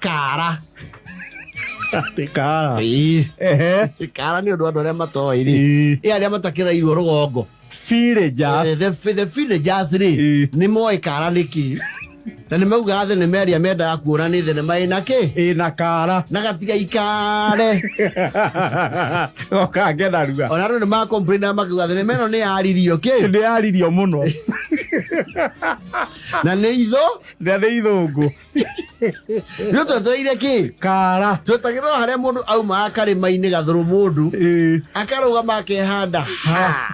Kara. Atĩ kara. Ĩĩ. Ehe. Kara nĩ ũndũ wa andũ arĩa matoĩ rĩ. Ĩĩ. Ĩ arĩa matakĩrairwo rũgongo. Villagers. The villagers rĩ Ĩĩ. nĩ moĩ kara nĩ kĩ. Na nĩ maugaga thenema ĩrĩa mendaga kuona nĩ thenema ĩna kĩ? Ĩna kara. Na gatigaikare. Goka ngenarua. Ona andũ nĩ makomplainaga makiuga thenema ĩno nĩ yaririo kĩ? Nĩ yaririo mũno. Na nĩ itho. Na nĩ ithũngũ. Nĩ twetereire kĩ? Kara. Twetagĩrĩra o harĩa mũndũ aumaga karĩma-inĩ gathũrũ mũndũ. Ĩĩ. Akarũgama akehanda ha.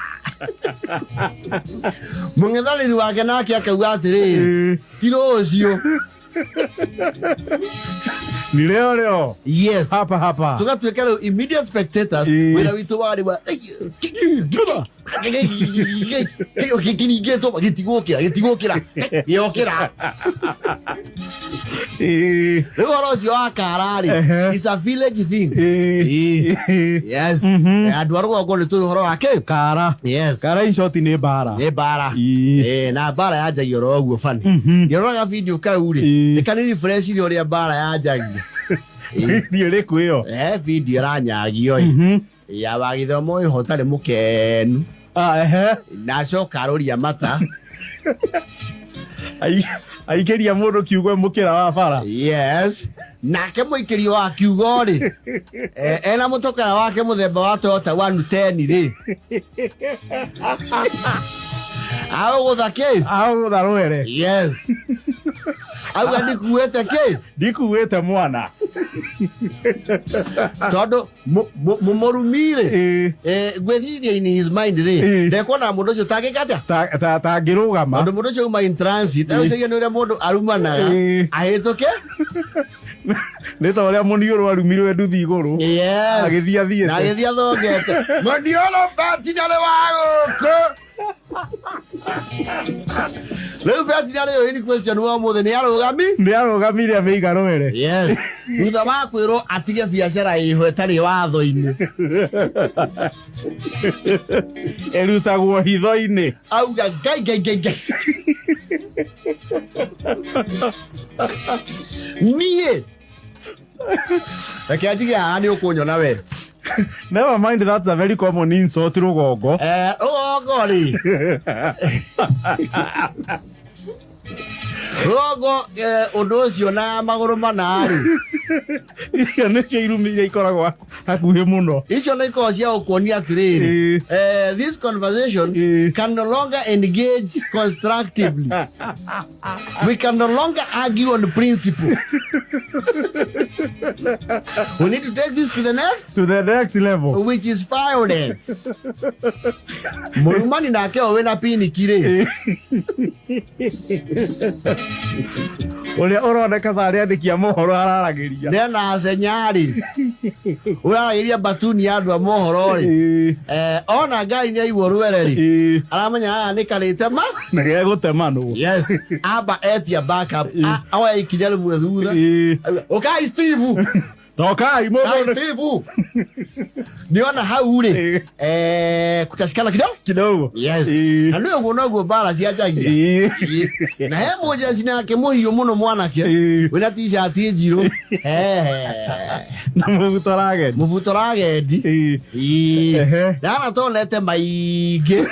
Mũng'ethanĩri wake nake akauga atĩrĩrĩ, Ĩĩ. ti rũciũ. Ni leo leo. Yes. Hapa hapa. Tũgatuĩka rĩu immediate spectators. Ĩĩ. Wĩra witũ warĩ wa kĩringĩtwo gĩtigũkĩra gĩtigũkĩra gĩokĩra. Ĩĩ. Rĩu ũhoro ũcio wa kara rĩ, Ehe. is a village thing. Ĩĩ. Ĩĩ. Yes. Andũ a rũgongo nĩ tũĩ ũhoro wa kĩ? Kara. Yes. Kara in short nĩ mbara. Nĩ mbara. Ĩĩ. Eh, na mbara yanjagia oro ũguo bani. Ngĩroraga video kau rĩ, Ĩĩ. nĩ kanini fresh ũrĩa mbara yanjagia. Ĩĩ. Video ĩrĩkũ ĩyo? Eh, video ĩranyagio ĩ. Ya wagĩthomo ĩho ũtarĩ mũkenu. Ah, ehe. Na acoka arũria mata. Aikĩria mũndũ kiugo mũkĩra wa bara. Yes. Nake mũikĩrio wa kiugo rĩ, ena mũtokara wake mũthemba wa Toyota 110 rĩ. Aũgũtha kĩ? Aũgũtha rwere. Yes. Auga ndikuĩte kĩ? Ndikuĩte mwana. Tondũ mũmũrumi rĩ, Ĩĩ. Ngwĩciria in his mind rĩ, Ĩĩ. ndekuona mũndũ ũcio tangĩka atĩa? Tangĩrũgama. Tondũ mũndũ ũcio uma in transit, egũcaria nĩ ũrĩa mũndũ arumanaga Ĩĩ. ahĩtũke. Nĩ ta ũrĩa mũniũrũ arumirwe nduthi igũrũ. Yes. Agĩthiĩ athiĩte. Na agĩthiĩ athongete. Mũniũrũ betinarĩ wa gũkũ. Rĩu betinarĩ ũyũ in question wa ũmũthĩ nĩ arũgami? Nĩ arũgamire amĩiga rwere. Yes. Thutha wa kwĩrwo atige biacara ĩho ĩtarĩ watho-inĩ. Ĩrutagwo hitho-inĩ. Auga ngai ngai ngai ngai. Niĩ. Reke njige haha nĩ ũkũnyona we. Never mind, that's a very common insult rũgongo. Rũgongo rĩ. Rũgongo ũndũ ũcio na magũrũ mana rĩ. Icio nĩcio irumi iria ikoragwo hakuhĩ mũno. Icio nĩ ikoragwo cia gũkuonia atĩrĩrĩ. This conversation can no longer engage constructively. We can no longer argue on principle. We need to take this to the next, to the next level, which is violence. Mũrumani nake o wĩna piniki rĩ. Ũrĩa ũroneka tarĩ andĩki a mohoro araragĩria. Nena acenyarĩ. Ũraragĩria batuni ya andũ a mohoro rĩ. Ona ngari nĩ aigua rwere rĩ. Aramenya haha nĩ karĩte ma. Nĩ gegũtemanwo. Yes. Amba etia backup. Oya ikinya rĩmwe thutha. Ũkai Steve. Tokai Kai mũndũ. Steve. Niona hau rĩ. Kutashikana kidogo kidogo. Yes. Na nĩ ũguo noguo mbara cianjagia. Na he mũjeci nake mũhiũ mũno mwanake wĩna t-shirt njirũ. Na mũbuto ragendi. Mũbuto ragendi. Ndana tonete maingĩ.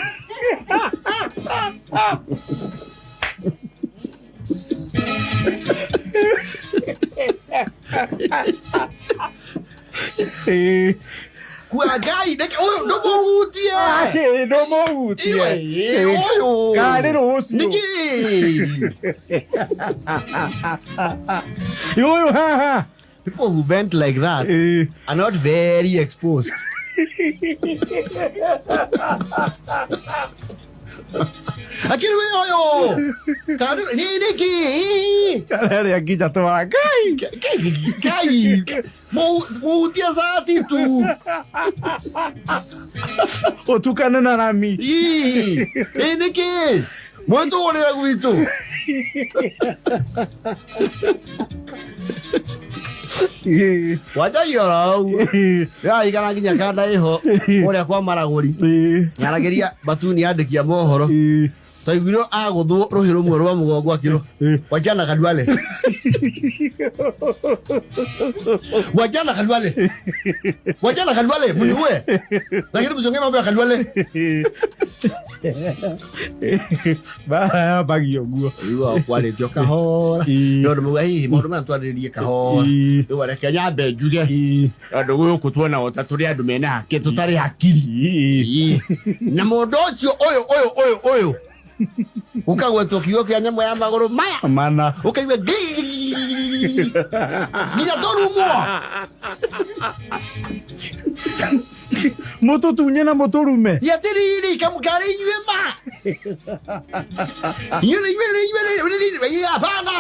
Kua ngai reke ũyũ ndũmũhutie. Ndũmũhutie. Ũyũ. Karĩ rũciũ. Nĩkĩ? Ũyũ haha. People who vent like that are not very exposed. Lakini wewe ũyũ. Karĩ nĩ nĩkĩ? Karĩa nginya twara ngai. Ngai. Mũhutie cati tu. Ũtukane na rami. Ĩ nĩkĩ? Mwĩtũgũrĩra gwitũ. Wanjagia oro ũguo. Ndĩrarikana nginya kanda ĩho kũrĩa kwa Maragũri. Yaragĩria batuni andĩki a mohoro. Twaiguirwo agũthwo rũhĩ rũmwe rwa mũgongo akĩrwo wachana kaduale. Wachana Khalwale, wachana Khalwale, mniue, lakini msiongee mambo ya Khalwale. Mbara yambagia ũguo. Rĩu kwarĩtio kahora, tondũ mauga hihi maũndũ maya twarĩrĩrie kahora. Rĩu reke nyambe njuge, tondũ gũkũ tuonagwo ta tũrĩ andũ mena haki, tũtarĩ hakiri. Na mũndũ ũcio ũyũ ũyũ ũyũ ũyũ ũkagwetwo kiugo kĩa nyamũ ya magũrũ maya, mana ũkaigua ngii nginya tũrumwo. Mũtũtunye na mũtũrume. Yatiriri kamukari inyuĩ ma inyuĩ inyuĩ inyuĩ inyuĩ, hapana.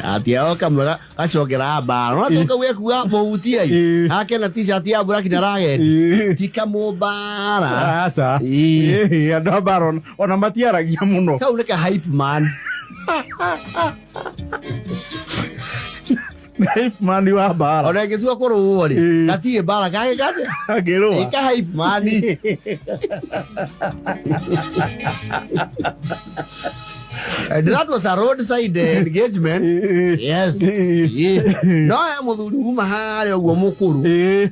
Atia kamwe gacokera mbara no toka gwekua mũhutie ake na t-shirt ya buraki na ragendi ti kamũmbara. Aca. Andũ a mbara ona matiaragia mũno. Kau nĩ ka hype man. Hype man wa mbara. Ona ĩngĩtua kũrũo rĩ, gatirĩ mbara kage kate Angĩrũa. Ĩka hype man. And that was a roadside engagement. Yes. No he mũthuri uma harĩa ũguo mũkũrũ,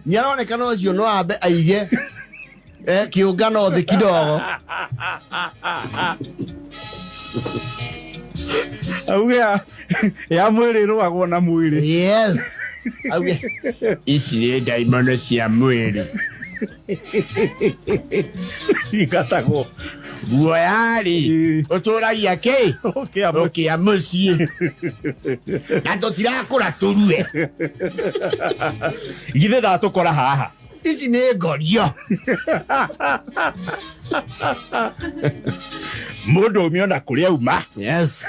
nĩ aronekana ũcio no ambe aige kĩũngano thĩ kidogo. Auge ya mwĩrĩ ĩrũagwo na mwĩrĩ. Yes. Auge ici nĩ ndaimono cia mwĩrĩ. Cingatagwo. Guoya-rĩ, ũtũragia kĩ? Ũkĩa mũciĩ. Na tũtirakũra tũrue. Githĩ ndatũkora haha. Ici nĩ ngorio. Mũndũ ũmwe ona kũrĩa auma. Yes.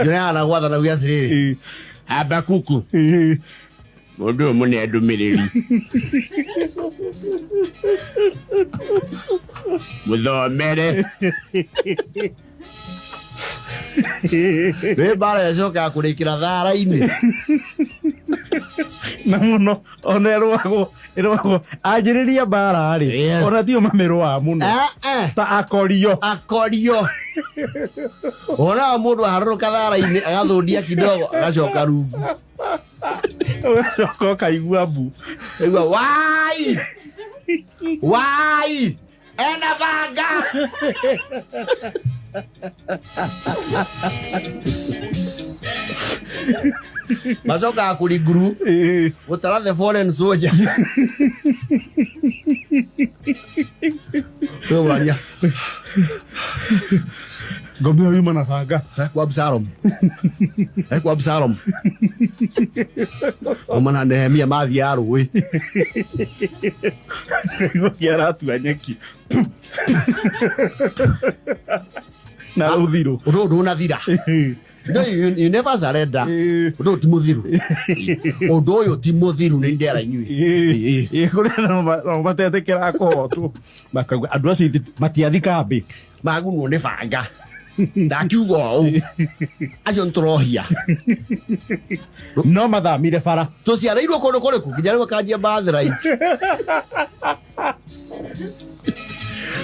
Njũraga gwathana uge atĩrĩrĩ, Habakuku, mũndũ ũyũ mũne ndũmĩrĩri, mũthomere. Wĩ mbara ĩcokaga kũrĩkĩra thara-inĩ. Na mũno ona ĩrũagwo ĩrũagwo anjĩrĩria mbara rĩ, ona tio mamĩrũaga mũno ta akorio. Akorio. Wonaga mũndũ aharũrũka thara-inĩ agathũndia kidogo agacoka rungu. Ũgacoka ũkaigua mbu. Ũkaigua wai wai ena banga. Macokaga kũringuru gũtara the foreign soldier. Kwĩgwaria. Ngombe ũyũ yuma na banga. Kwa Absalom. Kwa Absalom. Uma na Nehemia mathiaga rũĩ. Kaigua aratua nyeki. Na rũthirũ. Ũndũ ũyũ ndũnathira. No, you never surrender. Ũndũ ũyũ ti mũthiru. Ũndũ ũyũ ti mũthiru nĩ ndera inyuĩ. Kũrĩa nao matetĩkĩraga kũhotwo. Makauga andũ acio matiathi kambĩ. Magunwo nĩ banga. Ndakiuga ũũ. Acio nĩtũrohia. No mathamire bara. Tũciarĩirwo kũndũ kũrĩkũ nginya rĩu akanjia birthright.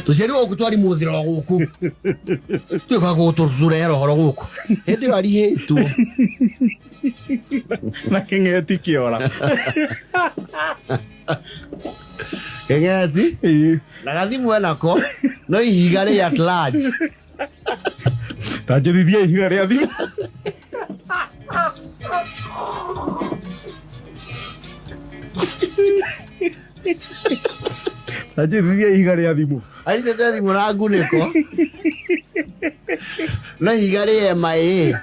Tũciarirwo gũkũ twari mũthiro gũkũ. Tuĩkaga gũtũrehera ũhoro gũkũ. Hĩndĩ ĩyo arihĩtwo. Na kĩng'eti kĩora. Kĩng'eti? Na gathimũ enako no ihiga rĩ at large. Ta njĩrithia ihiga rĩa thimũ. Ta njĩrithia ihiga rĩa thimũ. Aitĩte thimũ na ngunĩko. No ihiga rĩ MIA.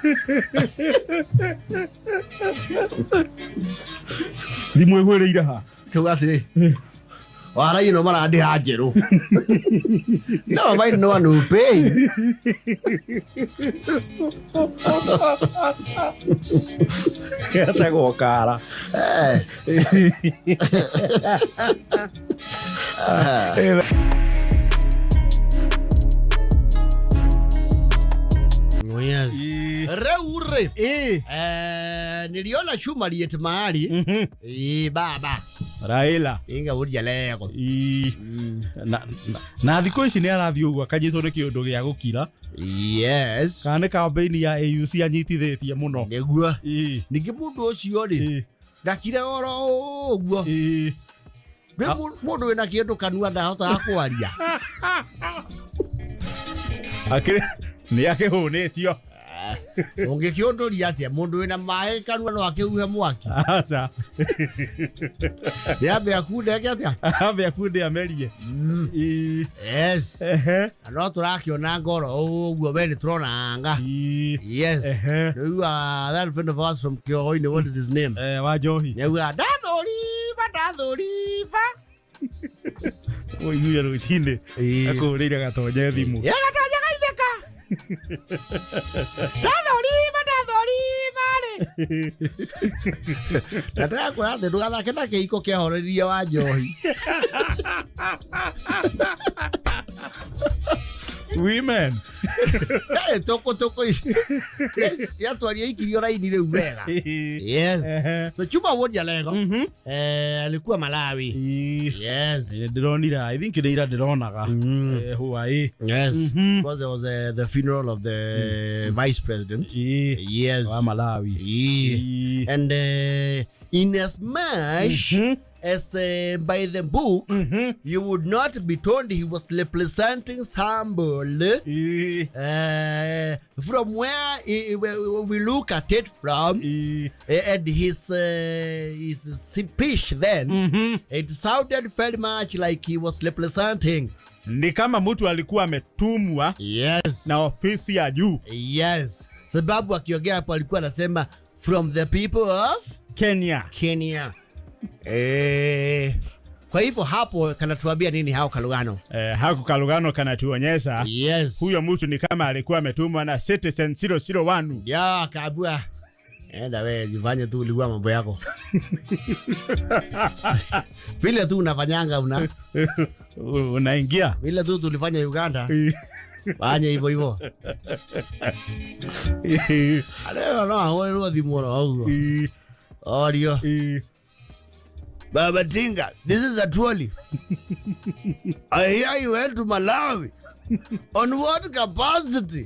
Thimũ ĩgwĩrĩire ha? Kiuga atĩrĩ, warai ĩno marandĩha njerũ. No mind no one will pay. Getagwo kara. Yes. Rĩu rĩ, niliona chuma liet mahali. Baba. Raila. Inga uria lego. Na thikũ ici nĩ arathiĩ ũguo akanyitwo nĩ kĩũndũ gĩa gũkira. Yes. Kana nĩ campaign ya AUC anyitithĩtie mũno. Nĩguo. Ĩĩ. Ningĩ mũndũ ũcio rĩ, ndakire oro ũguo. Nĩ mũndũ wĩna kĩndũ kanua ndahotaga kwaria. Akĩrĩ nĩ akĩhũnĩtio. Ũngĩkĩũndũria atĩa mũndũ wĩna maĩ kanua no akĩhuhe mwaki? Aca. Nĩambe akunde eke atĩa? Ambe akunde amerie. Ĩĩ. Yes. Ehe. Na no tũrakĩona ngoro ũguo we nĩ tũronanga. Ĩĩ. Yes. Ehe. Rĩu that friend of ours from Kĩogoinĩ, what is his name? Wa njohi. Nĩaugaga ndathũrimba ndathũrimba. Ũiguire rũcinĩ. Ĩĩ. Akũhũrĩire gatonye thimũ. Gatonya gaithĩka. Ndathũrimba ndathũrimba rĩ. Na ndĩrakwĩra atĩ ndũgathake na kĩhiko kĩahoreria wa njohi. Women. Yarĩ tũkũtũkũ ici. Yes, yatwaria ikirio raini rĩu wega. Yes. Ehe. So Chuma Wodi Alego alikuwa Malawi. Ĩĩ. Yes. Ndĩronire, I think nĩ ira ndĩronaga. Hwaĩ. Yes. Because there was the funeral of the vice president. Ĩĩ. Yes. Wa Malawi. Yeah. Ĩĩ. And in as much as by the book, you would not be told he was representing somebody. Ĩĩ. From where we look at it from, Ĩĩ. and his speech then, it sounded very much like he was representing. Ni kama mtu alikuwa ametumwa Yes. na ofisi ya juu. Yes. Sababu akiongea hapo alikuwa anasema from the people of Kenya. Kenya. Kwa hivyo hapo kanatuambia nini hao Kalugano? Hako Kalugano kanatuonyesha Yes. huyo mtu ni kama alikuwa ametumwa na Citizen 001. Ya akaambiwa enda wewe jifanye tu ulikuwa mambo yako. Vile tu unafanyanga una Unaingia. vile tu tulifanya Uganda. Fanya hivyo hivyo. Aleo no ahũrĩrwo thimũ oro ũguo. Orio. Baba Tinga, this is Atwoli. I hear you went to Malawi. On what capacity?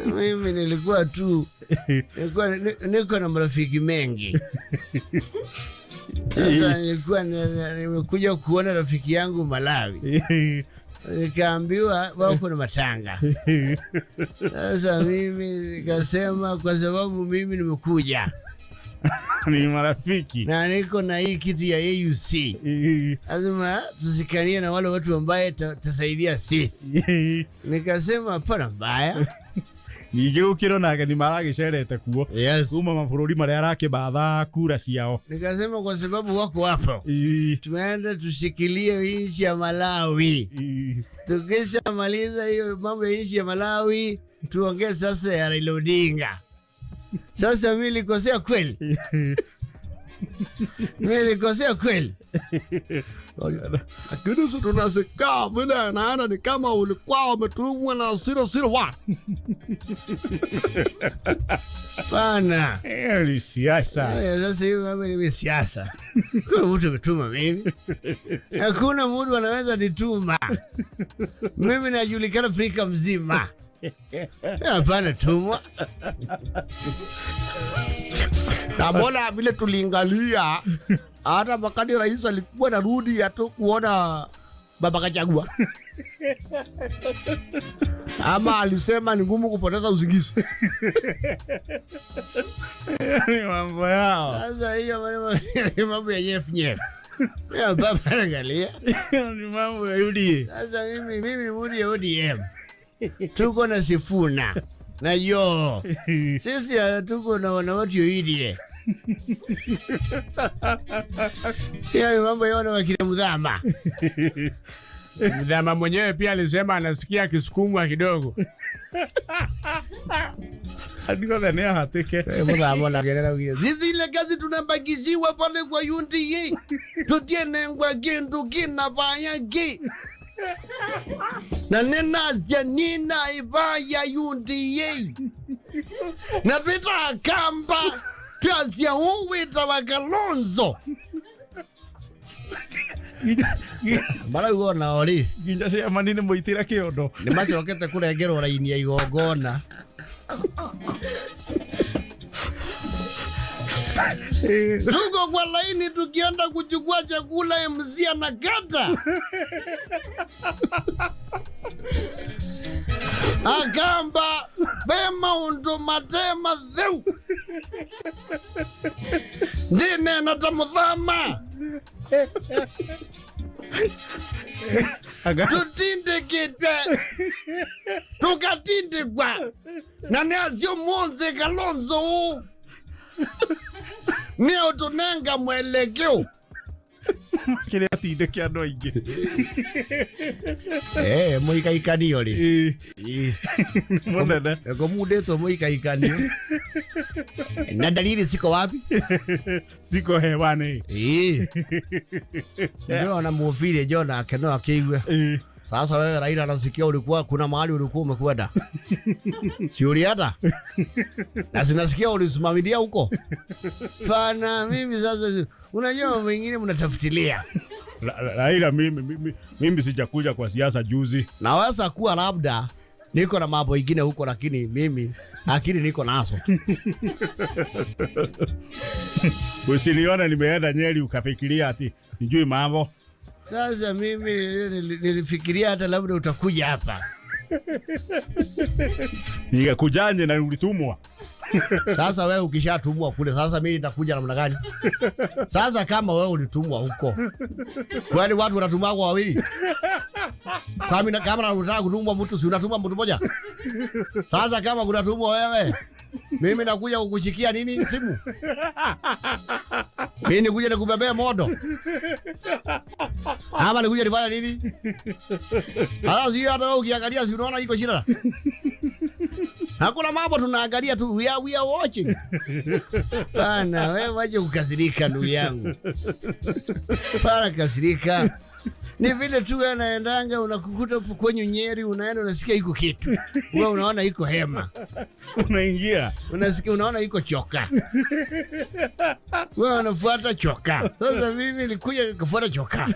Mimi nilikuwa tu nilikuwa niko na marafiki mengi. Sasa nilikuwa nimekuja kuona rafiki yangu Malawi. Nikaambiwa wako na matanga. Sasa mimi nikasema kwa sababu mimi nimekuja Ni marafiki. na niko na hii kiti ya AUC, lazima tusikanie na wale watu ambaye tasaidia sisi. Nikasema hapana mbaya. Ningĩ gũkĩrona ageni maragĩcerete kuo. Yes. Kuma mabũrũri marĩa arakĩbatha kura ciao. Nikasema kwa sababu wako hapo, tuende tushikilie nchi ya Malawi. Tukishamaliza hiyo mambo ya nchi ya Malawi, tuongee sasa ya Raila Odinga. Sasa mimi nilikosea kweli? Mimi nilikosea kweli? Lakini sisi tunasikia vile naona ni kama ulikuwa umetumwa na 001. Pana. Ni siasa. Sasa hiyo mambo ni siasa. Kuna mtu ametuma mimi. Hakuna mtu anaweza nituma. Mimi najulikana Afrika mzima. Hapana tumwa. Na mbona vile tuliangalia hata wakati rais alikuwa narudi hatu kuona baba Kachagua. Ama alisema ni ngumu kupoteza usingizi. Ni mambo yao. Sasa hiyo mambo ya nyef nyef. Ya baba angalia. Ni mambo ya UDA. Sasa mimi mudi ya ODM. Tuko na Sifuna na yo. Sisi tuko na wanawatu ya UDA. Hiyo ni mambo ya wakina Mudhama. Mudhama mwenyewe pia alisema anasikia akisukumwa kidogo. Andiko nĩ ahatĩke. Mudhama anagerera wiki. Sisi ile kazi tunabakishiwa pale kwa UDA. Tutienengwa kintu kinafanya ki. Na nena janina ibaya UDA. Na twita kamba twasia uwita wa Kalonzo. Marauga onao rĩ Nginya ciamani nĩ mũitĩra kĩondo. Nĩ macokete kũrengerwo raini ya igongona. Tuko kwa laini tukienda kuchukua chakula, MC anakata. Akamba bema undu matema theu. Ndine natamuthama. Tutindikitwe. Tukatindikwa. Na nĩ acio munthe Kalonzo ũ. Nĩ ũtũnenga mwelekeo. Kĩrĩa atindĩke andũ aingĩ. Mũikaikanio rĩ. Mũnene. Kũmundĩtwo mũikaikanio. Na dalili ziko wapi? Ziko hewani. Ndio mufire John ake no akĩigue. Sasa wewe Raila nasikia ulikuwa kuna mahali ulikuwa umekwenda. Si ulienda? Na sinasikia ulisimamilia huko. Pana mimi sasa unajua wengine mnatafutilia. Raila mimi sijakuja kwa siasa juzi. Naweza kuwa labda niko na mambo ingine huko lakini mimi akili niko nazo. Usiniona nimeenda Nyeri ukafikiria ati sijui mambo. Sasa mimi nilifikiria hata labda utakuja hapa. Ningekujanje na ulitumwa. Sasa wewe ukishatumwa kule, sasa mimi nitakuja namna gani? Sasa kama wewe ulitumwa huko, kwani watu wanatumwa kwa wawili? Kama unataka kutumwa mtu, si unatumwa mtu mmoja? Sasa kama unatumwa wewe, mimi nakuja kukushikia nini simu? Mimi nikuja nikubebea modo? Ama nikuja nifanye nini? Hata sio hata ukiangalia si unaona iko shida. Hakuna mambo tunaangalia tu, we are watching. Bana, wewe waje kukasirika ndugu yangu. Para kasirika. Ni vile tu wewe unaendanga unakukuta huko kwenye Nyeri, unaenda unasikia iko kitu. Wewe unaona iko hema. Unaingia. Unasikia unaona iko choka. Wewe unafuata choka. Sasa mimi nilikuja kufuata choka.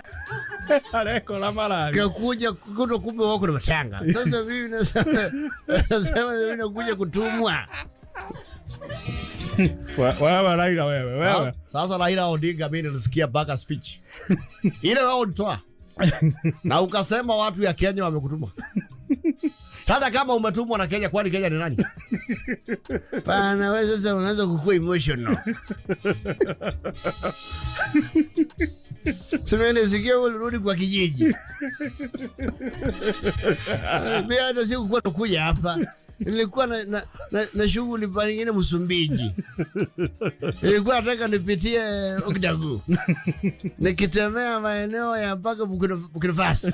Aleko la mara. Kakuja kuto kumbe wako na machanga. Sasa mimi nasema mimi nakuja kutumwa. Wewe Raila wewe. Sasa Raila Odinga mimi nilisikia baka speech. Ile wewe ulitoa. Na ukasema watu ya Kenya wamekutuma. Sasa kama umetumwa na Kenya, kwani Kenya ni nani? Pana wewe sasa unaanza kukua emotional. Semene sikia ulirudi kwa kijiji. Mimi hata sikuwa nakuja hapa. Nilikuwa na shughuli pale nyingine Msumbiji. Nilikuwa nataka nipitie Okdagu. Nikitemea maeneo ya mpaka Burkina Faso.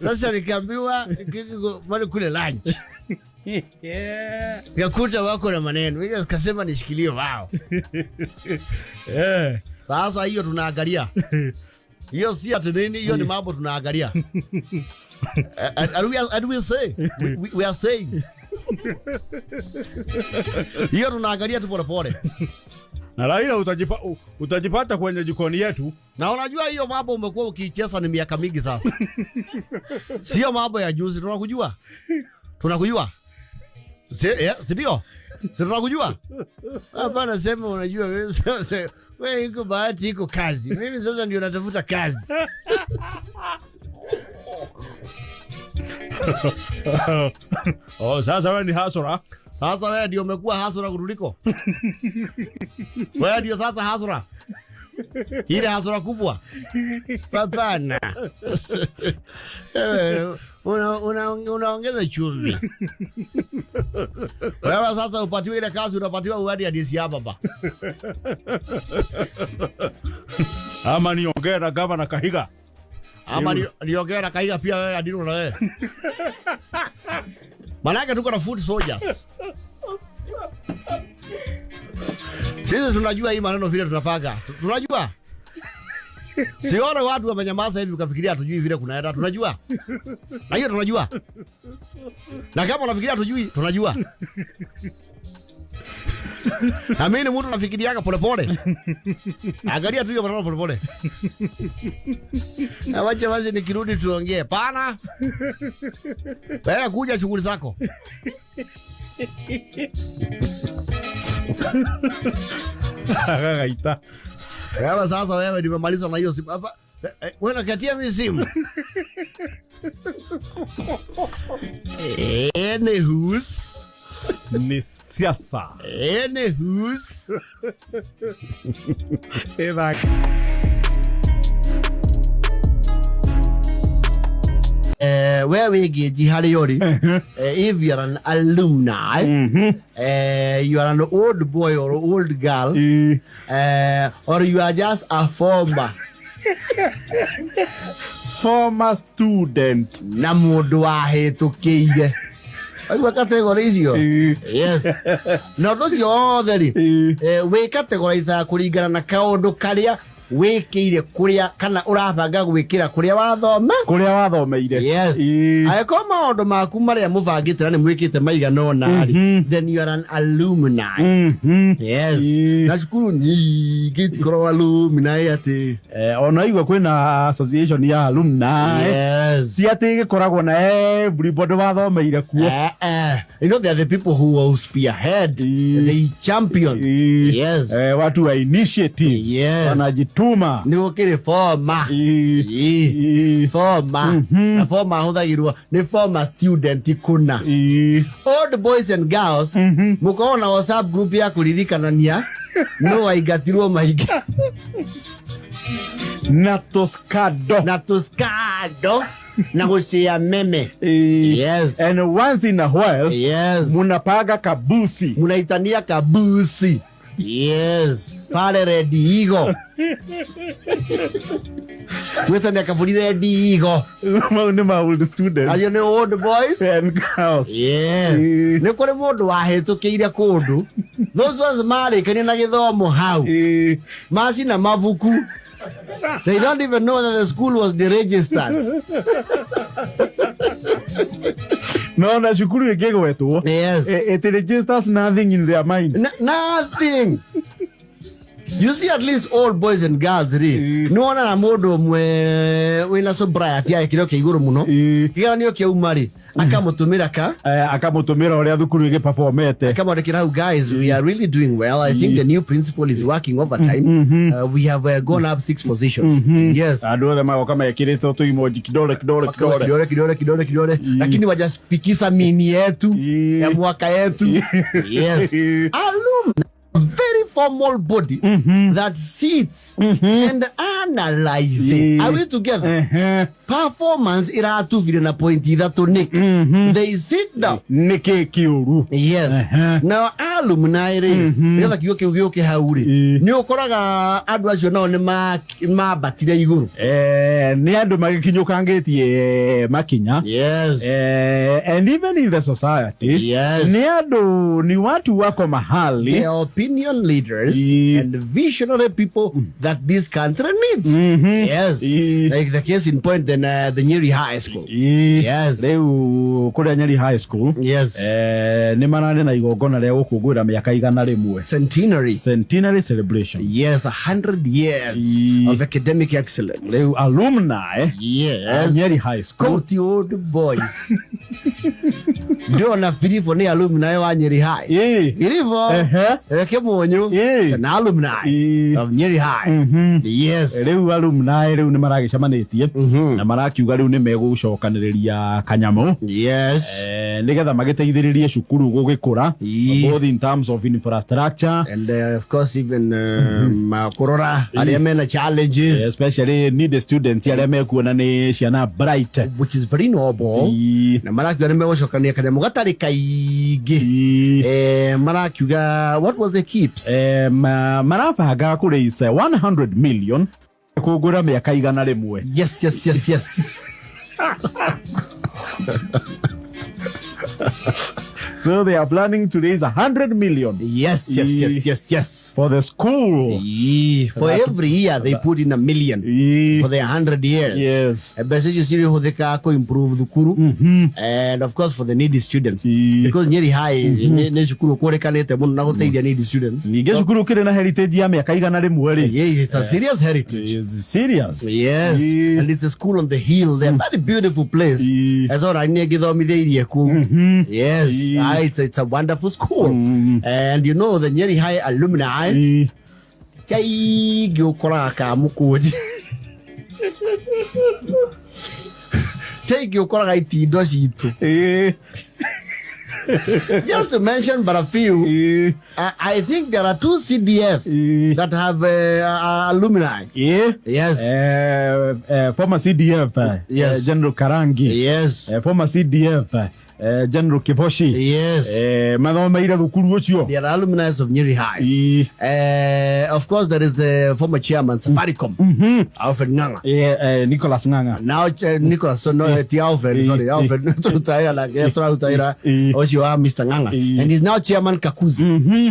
Sasa nikaambiwa mali kule lunch. Nikakuta wako na maneno. Mimi nikasema nishikilie wao. Sasa hiyo tunaangalia. Hiyo si ati nini, hiyo ni mambo tunaangalia. And we say we are saying hiyo tunaangalia tu pole pole. Na Raila utajipata kwenye jikoni yetu. Na unajua hiyo mambo umekuwa ukiicheza ni miaka mingi sasa. Sio mambo ya juzi, tunakujua. Tunakujua. Si ndio? Si tunakujua? Hapana, sema unajua wewe sasa wewe iko bahati iko kazi. Mimi sasa ndio natafuta kazi. Oh, sasa wewe ni hasura. Sasa wewe ndio umekuwa hasura kuliko. Wewe ndio sasa hasura. Ile hasura kubwa. Hapana. Unaongeza chumvi. Wewe sasa upatiwe ile kazi, unapatiwa uadi hadithi hapa baba. Ama niongee na gavana Kahiga. Ama niongee na Kahiga pia wewe adilo na wewe. Manake tuko na foot soldiers. Sisi tunajua hii maneno vile tunapanga. Tunajua. Siona watu wamenyamaza hivi ukafikiria hatujui vile kunaenda. Tunajua. Na hiyo tunajua. Na kama unafikiria hatujui, tunajua. Na mimi ni mtu nafikiriaga polepole. Angalia tu hiyo maneno polepole. Na wacha basi nikirudi tuongee. Pana. Wewe kuja shughuli zako. Agagaita. Wewe sasa wewe nimemaliza na hiyo simu. Hapa wewe unakatia mimi simu. Anywho's. Ni siasa. Anywho's. Ĩtha We wĩ ngĩnji harĩa ũrĩ, if you are an alumni, you are an old boy or old girl, or you are just a former former student na mũndũ wahĩtũkĩire aigua category icio. Yes, na ũndũ ũcio wothe rĩ, wĩ categorizaga kũringana na kaũndũ karĩa wĩkĩire kũrĩa kana ũrabanga gwĩkĩra kũrĩa wathoma. Kũrĩa wathomeire. Yes. Angĩkorwo maũndũ maku marĩa mũbangĩte na nĩ mwĩkĩte maigana ũna rĩ, then you are an alumni. Yes. Na cukuru nyingĩ itikoragwo alumni atĩ. Ona igua kwĩna association ya alumni. Yes. Ti atĩ ĩgĩkoragwo na everybody wathomeire kuo. You know, they are the people who will spearhead, they champion. Yes. Watu wa initiative. Yes. Wanajituma. Nĩ gũkĩrĩ former. Former. Na former ahũthagĩrwo nĩ former student kũna. Old boys and girls, mũkoragwo na WhatsApp group ya kũririkanania no waingatirwo maingĩ. Na tũskado. Na tũskado na gũcĩa meme. Yes. And once in a while, Yes. munapaga kabusi. Munaitania kabusi. Yes. Pale Red Eagle. Gwĩtania kaburi Red Eagle. Mau nĩ ma old students. Acio nĩ old boys. And girls. Yes. Nĩ kũrĩ mũndũ wahĩtũkĩire kũndũ. Those ones marĩkania na gĩthomo hau. Macina mabuku. They don't even know that the school was deregistered. No, na cukuru ĩngĩgwetwo. Yes. It registers nothing in their mind. Nothing. You see, at least all boys and girls rĩ, nĩ wonaga mũndũ ũmwe wĩna sobriety ya gĩkĩro kĩa igũrũ mũno, kĩgeranio kĩauma rĩ, akamũtũmĩra ka Akamũtũmĩra ũrĩa thukuru ĩgĩperformete. Akamwandĩkĩra hau, guys, we are really doing well. I think the new principal is working overtime. We have gone up 6 positions. Yes. Andũ othe magoka mekĩrĩte tũ emoji kidole kidole kidole. Kidole kidole kidole kidole. Lakini wajafikisa mini yetu ya mwaka yetu. Yes. Alumni, very formal body that sits and analyzes. Are we together? Performance iratuvire na point ithatũ nĩkĩ? They sit down. Nĩkĩ kĩũru? Yes. Now alumni rĩ, nĩgetha kiugo kĩu gĩũke hau rĩ, nĩ ũkoraga andũ acio nao nĩ mambatire igũrũ. Nĩ andũ magĩkinyũkangĩtie makinya. Yes. And even in the society. Yes. Nĩ andũ ni watu wako mahali. They are opinion leaders and visionary people that this country needs. Yes. Like the case in point, then the Nyeri High School. Yes. Rĩu kũrĩa Nyeri High School. Yes. Nĩ mararĩ na igongona rĩa gũkũngũĩra mĩaka 100. Centenary. Centenary celebrations. Yes, 100 years of academic excellence. Rĩu alumni. Yes. Nyeri High School. County old boys. Ndĩrona Filipo nĩ alumni wa Nyeri High. Filipo. Kĩmũnyũ. It's an alumni of Nyeri High. Yes. Rĩu alumni rĩu nĩ maragĩcemanĩtie na marakiuga rĩu nĩ megũcokanĩrĩria kanyamũ. Yes. Nĩgetha magĩteithĩrĩrie cukuru gũgĩkũra, both in terms of infrastructure and of course even kũrora arĩa mena challenges, especially need students arĩa mekuona nĩ ciana bright, which is very noble. Na marakiuga nĩ megũcokania kanyamũ gatarĩ kaingĩ. Marakiuga what was the keeps? Marabanga kũraise 100 million kũngũra mĩaka 100. Yes, yes, yes, yes. So they are planning to raise 100 million. Yes, yes, yes, yes, yes. For the school. For every year they put in 1 million. For the 100 years. Yes. Mbeca icio cirĩhũthĩkaga kũ improve thukuru. And of course for the needy students. Because Nyeri High nĩ cukuru kũrĩkanĩte mũno na gũteithia needy students. Ningĩ cukuru kĩrĩ na heritage ya mĩaka 100 rĩ. Yeah, it's a serious heritage. It's serious. Yes. And it's a school on the hill. They're very beautiful place. As all I ngĩthomithĩirie kũu. Yes. It's a wonderful school. And you know the Nyeri High alumni kaingĩ ũkoraga kamũkũnji kaingĩ ũkoraga itindo citũ. Just to mention but a few, I think there are 2 CDFs that have alumni. Yeah. Yes. Former CDF, yes. General Karangi. Yes. Former CDF, General Kiboshi. Yes. Mathomeire thukuru ucio. They are alumni of Nyeri High. Of course, there is a former chairman, Safaricom, Alfred Nganga. Yeah, Nicholas Nganga. Now, Nicholas, so no, Alfred, sorry, Alfred, Mr. Nganga. And he's now chairman Kakuzi.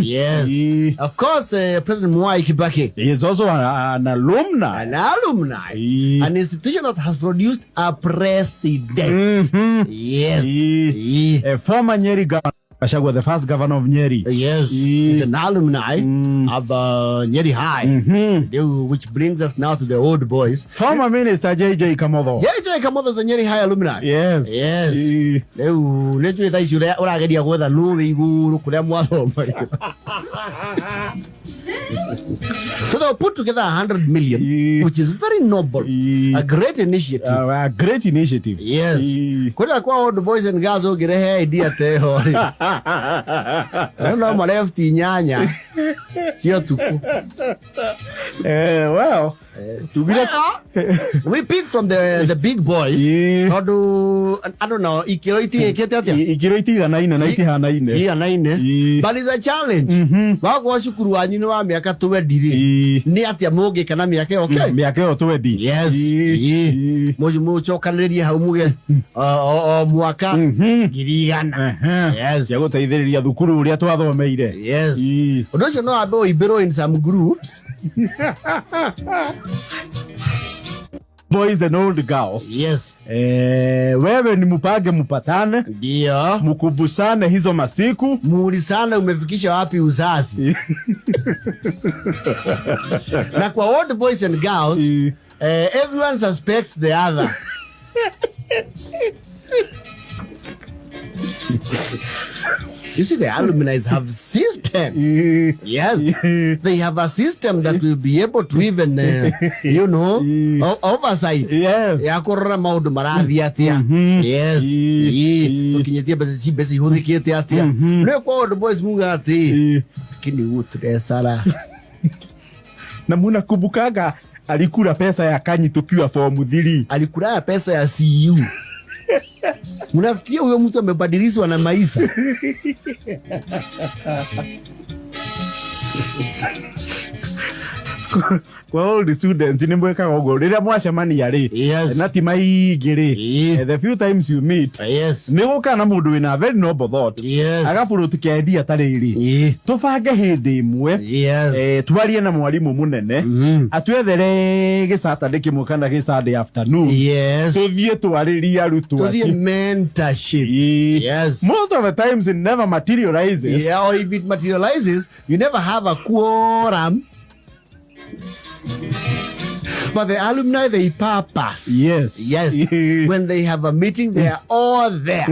Yes. Of course, President Mwai Kibaki. He is also an alumni. An alumni. An institution that has produced a president. Yes. A former Nyeri governor, Gachagua, the first governor of Nyeri. Yes, he's an alumni of Nyeri High, which brings us now to the old boys. Former Minister J.J. Kamotho. J.J. Kamotho is a Nyeri High alumni. Yes. Yes. So they put together 100 million, which is very noble, a great initiative. A great initiative. Yes. Kuna kwa old boys and girls ũngĩrehe idea ta ĩyo rĩ. No marefti nyanya cia ũtukũ. Well, we pick from the big boys. Tondũ I don't know, ikĩro itiĩkĩte atĩa? Ikĩro itiganaine na itihanaine. Itihanaine. But it's a challenge. Wakorwo cukuru wanyu nĩ wa mĩaka 20 rĩ, nĩ atĩa mũngĩka na mĩaka ĩyo? Okay. Mĩaka ĩyo 20. Yes. Mũcokanĩrĩrie hau muge o mwaka 100,000. Yes. Cia gũteithĩrĩria thukuru ũrĩa twathomeire. Yes. Ũndũ ũcio no wambe ũimbĩrwo in some groups. Boys and old girls. Yes. Wewe ni mupange mupatane. Ndio. Mukubusane hizo masiku. Muulisane umefikisha wapi uzazi. Na kwa old boys and girls, everyone suspects the other. You see, the alumni have systems. Yes. They have a system that will be able to even, you know, oversight. Yes. Ya kũrora maũndũ marathiĩ atĩa. Yes. Tũkinyĩtie mbeca mbeca ihũthĩkĩte atĩa. Nĩ kwa old boys muga atĩ lakini gũtũresara. Na munakumbukaga alikula pesa ya kanyi tukiwa form 3. Alikula pesa ya CU. Unafikiria huyo mtu amebadilishwa na maisha? Kwa all the students ni mwekaga ũguo rĩrĩa mwacemania rĩ na ti maingĩ rĩ, the few times you meet, yes, nĩ gũka na mũndũ wĩna very noble thought, yes, agabũrũti kĩa idea ta rĩrĩ, tũbange hĩndĩ ĩmwe, yes, twarie na mwarimũ mũnene atwethere gĩ Saturday kĩmwe kana gĩ Sunday afternoon, yes, tũthiĩ twarĩrie arutwo, tũthiĩ mentorship. Yes. Most of the times it never materializes. Yeah, or if it materializes, you never have a quorum. But the alumni, they purpose. Yes. Yes. When they have a meeting, they are all there.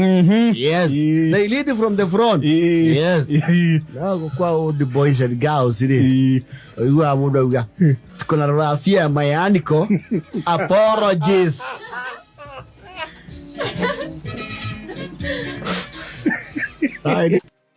Yes. They lead from the front. Yes. Now, kwa all the boys and girls, apologies.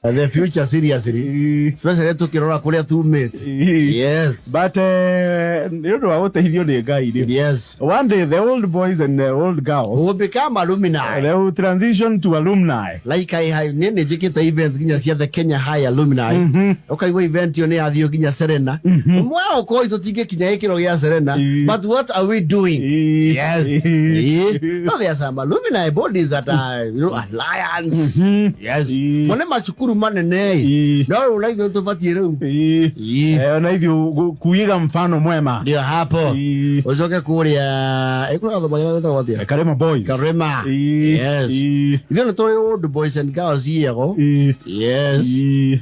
The future seriously, especially tukirora kuria tumite. Yes. But nĩ ũndũ wa gũteithio nĩ Ngai rĩ, one day the old boys and the old girls will become alumni. They will transition to alumni. Like I have nĩ njĩkĩte events nginya cia the Kenya High Alumni. Ũkaigua event ĩyo nĩ yathio nginya Serena. Ũmwe wao ko tũtingĩkinya gĩkĩro gĩa Serena, but what are we doing? Yes. No, there are some alumni bodies that are, you know, alliance. Yes. Mone macukuru manene. No rĩu na ithuĩ tũbatiĩ rĩu. Ona ithuĩ kuiga mfano mwema. Ndio hapo. Ũcoke kũrĩa ĩkũrĩa thomagĩra gwĩtagwo atĩa? Karema Boys. Karema. Yes. Ithuĩ nĩ tũrĩ old boys and girls yego. Yes.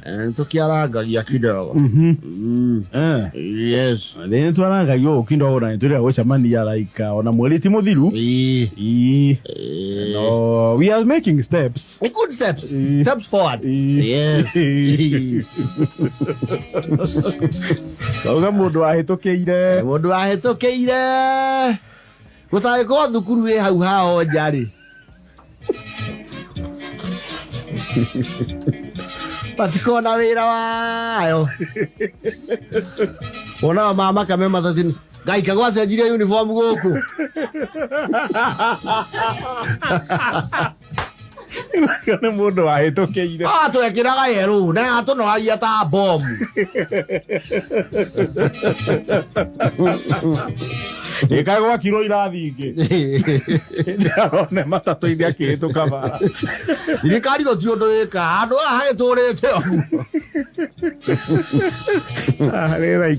Nĩtũkĩarangagia kidogo. Yes. Nĩ twarangagia ũũ kidogo na nĩtũrĩa gũcemania like ona mweri ti mũthiru. No, we are making steps. Good steps. Steps forward. Yes. Kauga mũndũ wahĩtũkĩire. Mũndũ wahĩtũkĩire. Gũtangĩkorwo thukuru ĩ hau hao nja rĩ. Matikona wĩra wayo. Wonaga mama kame matatũ Ngai kagwacenjirie uniform gũkũ. Nĩ mũndũ wahĩtũkĩire. Twekĩraga yerũ na atũnogagia ta bomu. Ĩkagwakirwo irathi ingĩ. Ndĩrarone matatũ-inĩ akĩhĩtũka bara. Thirikari gũtirĩ ũndũ ĩkaga handũ haha hagĩtũrĩte ũguo. Rĩra.